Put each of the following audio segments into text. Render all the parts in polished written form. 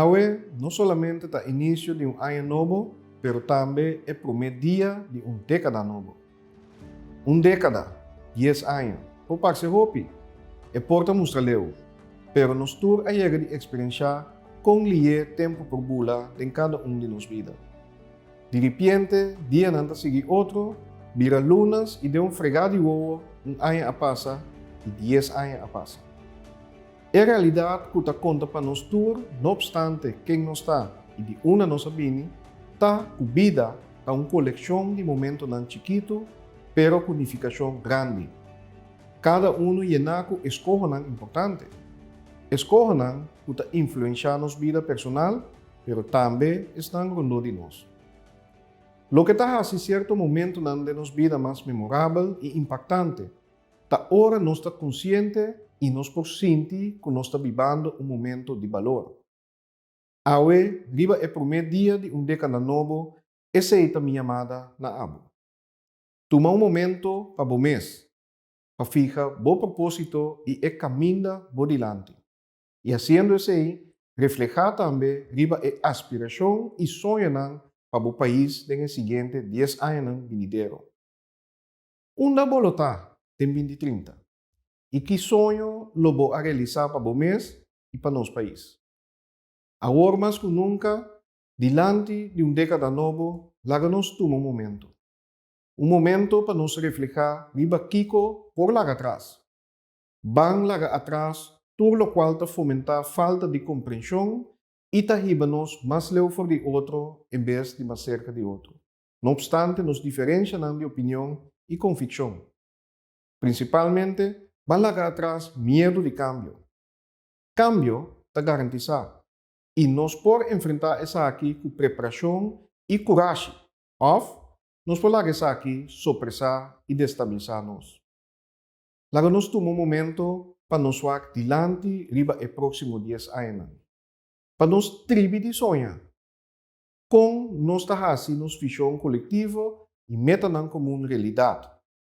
Awe no solamente ta inicio di un aña nobo, pero tambe e prome dia di un decada nobo. Un decada, dies aña, por parce hopi, e por ta mustra leu, pero nos tur a yega di experiencia con liye tempo por bula den cada un di nos bida. Di ripiente, dianan ta sigui otro, bira lunas y den un frega di wowo un aña a pasa y dies aña a pasa. E realidat ku ta konta pa nos tur, no opstante ken nos ta i di unda nos a bini, ta ku bida ta un kolekshon di momentonan chikitu pero ku nifikashon grandi. Kada unu yená ku eskohonan importante. Eskohonan ku ta influenshá nos bida personal pero tambe esnan rondó di nos. Loke ta hasi sierto momentonan den nos bida mas memorabel i impaktante Ta ora nos ta konsiente i nos por sinti ku nos ta bibando un momento di balor. Awe, riba e promé dia di un dékada nobo, esei ta mi yamada na abo. Tuma un momento pa bo mes, pa fiha bo propósito i e kaminda bo dilanti. I hasiendo esei, reflehá tambe riba e aspirashon i soñonan pa bo pais den e siguiente dies añanan binidero. Unda bo lo ta den binti 30? I ki soño lo bo a realisá pa bo mes i pa nos pais? Awor mas ku nunka, dilanti di un dékada nobo, laga nos tuma un momento. Un momento pa nos reflehá riba kiko por laga atras. Ban laga atras tur lokual ta fomentá falta di komprenshon i ta hiba nos mas leu for di otro en bes di mas serka di otro. No obstante nos diferencianan di opinion y conviccion. Principalmente, ban laga atras miedo di cambio. Cambio ta garantisa y nos por enfrenta esaki cu preparacion y curashi of nos por laga esaki sopresa y destabilisa nos. Laga nos tuma un momento pa nos wak dilanti riba e proximo dies añanan. Pa nos tribi di soña. Kon nos ta hasi nos vishon kolektivo i metanan komun realidat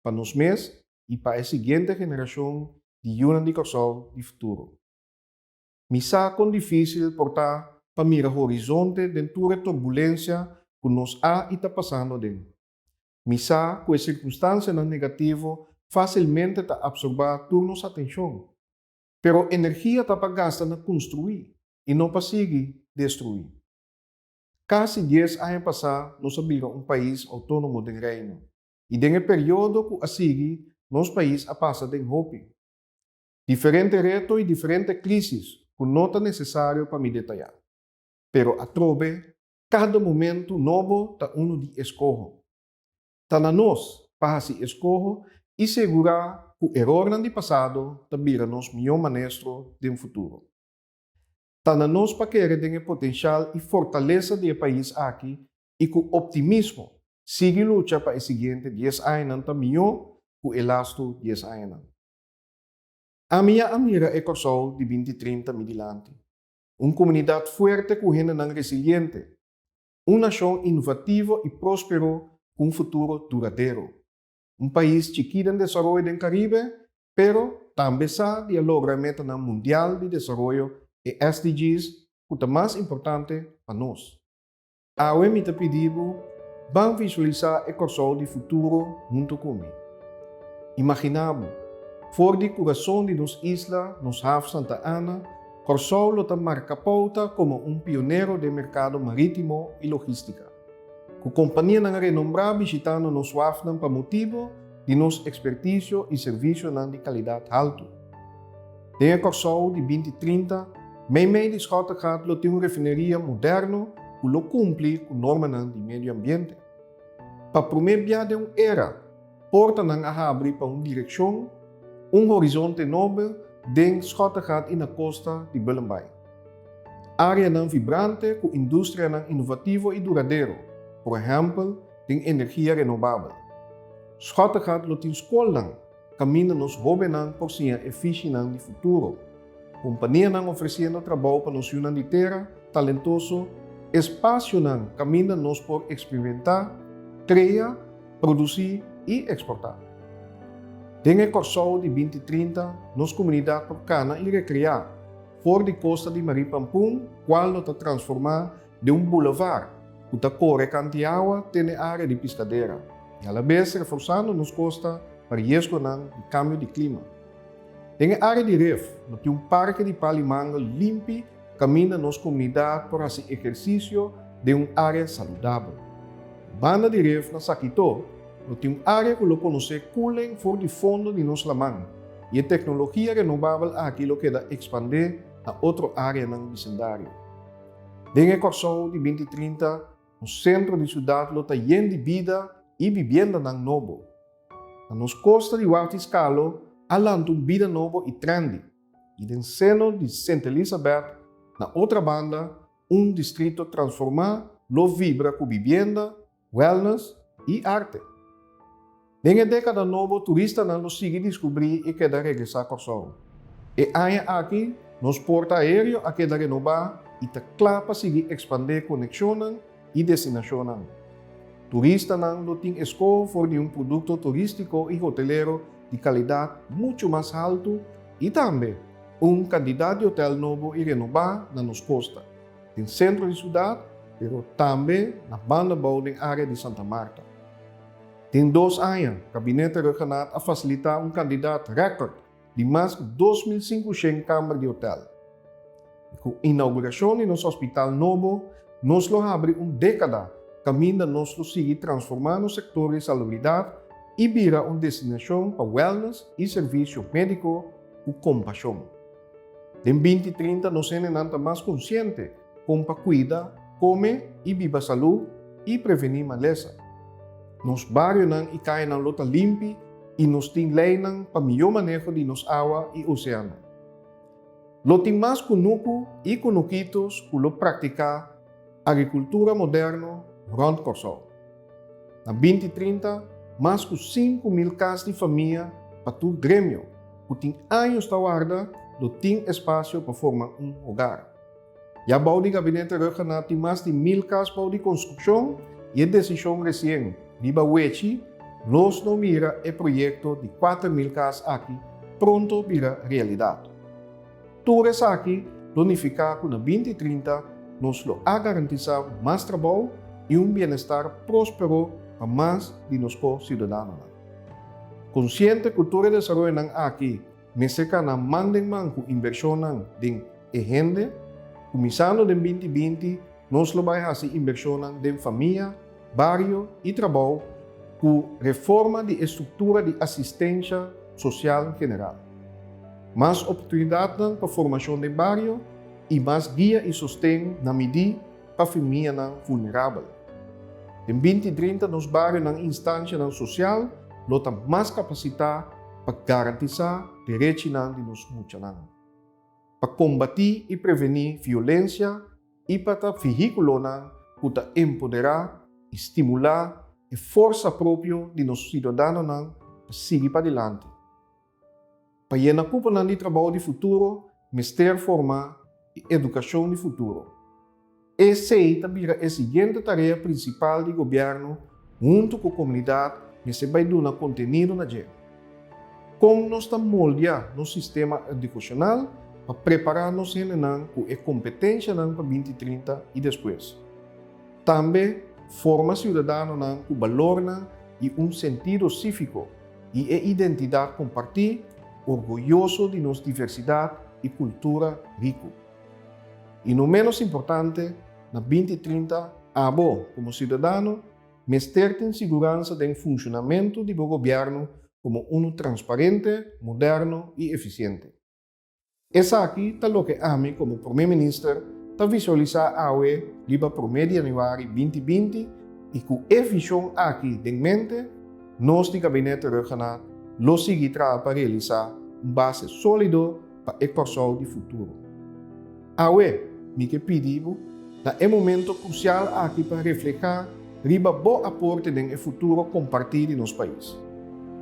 pa nos mes i pa e siguiente generashon di yunan di Kòrsou di futuro? Mi sa kon difísil por ta pa mira horizonte den tur e turbulensia ku nos a i ta pasando aden. Mi sa ku e sirkunstansianan negativo fásilmente ta apsorbá tur nos atenshon. Pero energia ta pa gasta na konstruí i no pa sigui destruí. Kasi dies aña pasá nos a bira un pais outónomo den Reino i den e periodo ku a sigui nos pais a pasa den hopi diferente reto i diferente krisis ku no ta nesesario pa mi detayá. Pero atrobe kada momentu nobo ta unu di eskoho. Ta na nos pa hasi eskoho i segurá ku erornan di pasado ta bira nos mihó manestro den futuro. Ta na nos pa kere den e potenshal i fortalesa di e pais aki i ku optimismo sigui lucha pa e siguiente dies añanan ta mihó ku e lastu dies añanan. Ami ya a mira e Kòrsou di binti 30 mi dilanti. Un komunidat fuerte ku hendenan resiliente. Un nashon inovativo i próspero ku un futuro duradero. Un pais chikí den desaroyo den Karibe, pero tambe sa di a logra e metanan mundial di desaroyo, e SDGs, ku ta mas importante pa nos. Awe mi ta pidi bo, ban visualisá e Kòrsou di futuro huntu ku mi. Imaginá bo, for di kurason di nos isla, nos haf Santa Ana, Kòrsou lo ta marka pouta komo un pionero den merkado marítimo i logístika. Ku kompanianan renombrá bishitando nos wafnan pa motibu di nos ekspertisio i servisionan di kalidat haltu. Den e Kòrsou di binti 30, meimei di Schottegat lo tin un refineria moderno ku lo kumpli ku normanan di medio ambiente. Pa promé bia den un era, portanan a habri pa un direkshon, un horizonte nobo den Schottegat i na kosta di Bullenbaai. Áreanan vibrante ku industrianan inovativo i duradero, por ehèmpel den energia renobabel. Schottegat lo tin skolnan kaminda nos hóbennan por siña e fishinan di futuro, kompanianan ofresiendo trabou pa nos yunan di tera talentoso, espasionan kaminda nos por eksperimentá, krea, produsí i eksportá. Den e Kòrsou di 2030 nos komunidat por kana i rekreá. for di kosta di Marie Pampun kual lo ta transformá den un bulevar ku ta kore kanti awa te n'e área di Piskadera i alabes reforsando nos kosta pa riesgonan di kambio di klima. Den e área di Rif lo tin un parke di pal i mangel limpi kaminda nos komunidat por hasi ehersisio den un área saludabel. Banda di Rif na Sakito lo tin un área ku lo konosé cooling for di fondo di nos laman i e teknologia renobabel aki lo keda ekspandé na otro áreanan bisendario. Den e Kòrsou di 2030, nos sentro di siudat lo ta yen di bida i bibiendanan nobo. Na nos kosta di Waf di Skalo a lanta un bida nobo i trendy, i den seno di Sint Elisabeth, na otra banda, un distrito transformá lo vibra ku bibienda, wellness i arte. Den e dékada nobo turistanan lo sigui diskubrí i keda regresá Kòrsou. E aña aki nos porta aéreo a keda renobá i ta kla pa sigui ekspandé konekshonnan i destinashonnan. Turistanan lo tin eskoho for di un produkto turístiko i hotelero di kalidat muchu mas haltu i tambe un kantidat di hotel nobo i renobá na nos kosta, den sentro di siudat pero tambe na banda bou den área di Santa Marta. Den dos aña, Gabinete Rhuggenaath a fasilitá un kantidat rèkòrt di mas ku 2500 kamber di hotel. I ku inaugurashon di nos hospital nobo, nos lo habri un dékada kaminda nos lo sigui transformá nos sektor di salubridat i bira un destinashon pa wellness i servisio médiko ku kompashon. Den 2030 nos hendenan ta mas konsiente kon pa kuida, kome i biba salú i prevení malesa. Nos barionan i kayanan lo ta limpi i nos tin leinan pa mihó maneho di nos awa i oseano. Lo tin mas kunuku i kunukitos ku lo praktiká agrikultura moderno rònt Kòrsou. Na 2030 mas ku 5000 kas di famia pa tur gremio ku tin años ta warda lo tin espasio pa forma un hogar. Ya bou di Gabinete Rhuggenaath tin mas di 1000 kas bou di konstrukshon i e desishon resien riba wechi nos lo mira e proyekto di 4000 kas aki pronto bira realidat. Tur esaki lo nifiká ku na 2030 nos lo a garantisá mas trabou i un bienestar próspero pa mas di nos ko-siudadanonan. Konsiente ku tur e desaroyonan aki mester kana man den man ku invershonnan den e hende, kuminsando den 2020 nos lo bai hasi invershonnan den famia, bario i trabou ku reforma di e struktura di asistensha sosial general. Mas oportunidatnan pa formashon den bario i mas guia i sosten na midí pa famianan vulnerabel. Den 2030 nos barionan i instanshanan sosial lo ta mas kapasitá pa garantisá derechinan di nos muchanan, pa kombatí i prevení violensia i pa ta vehíkulonan ku ta empoderá i stimulá e forsa propio di nos siudadanonan pa sigui padilanti. Pa yena kuponan di trabou di futuro mester forma e edukashon di futuro. Esei ta bira e siguiente tarea prinsipal di gobièrnu huntu ku komunidat mester bai duna kontenido na dje. Kon nos ta moldia nos sistema edukashonal pa prepará nos hendenan ku e kompetenshanan pa 2030 i despues? Tambe forma siudadanonan ku balornan i un sentido sífiko i e identidat kompartí, orguyoso di nos diversidat i kultura riku. I no ménos importante, na 2030 abo komo siudadano mester tin siguransa den funshonamentu di bo gobièrnu komo unu transparente, moderno i efisiente. Esaki ta loke ami komo Prome Minister ta visualisá awe riba prome di yanüari 2020 i ku e vishon aki den mente, nos di Gabinete Rhuggenaath lo sigui traha pa realisá un base sólido pa e Kòrsou di futuro. Awe, mi ke pidi bo na e momento krusial aki pa reflehá riba bo aporte den e futuro kompartí di nos pais.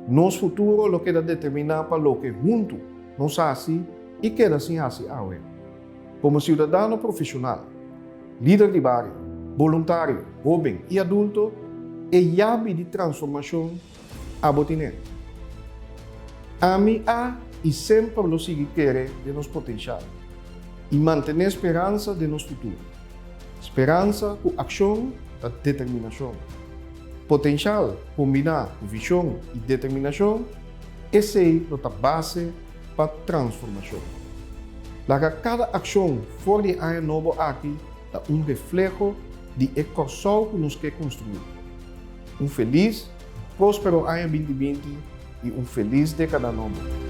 Nos futuro lo keda determiná pa loke huntu nos hasi i keda sin hasi awe. Komo siudadano profeshonal, lider di bario, boluntario, hóben i adulto, e yabi di transformashon abo tin'é. Ami a i semper lo sigui kere den nos potenshal. I mantené speransa den nos futuro. Speransa ku akshon ta determinashon. Potenshal kombiná ku vishon i determinashon, esei lo ta base pa transformashon. Laga kada akshon for di e aña nobo aki ta un refleho di e Kòrsou ku nos ke konstruí. Un felis i próspero aña 2020 i un felis dékada nobo!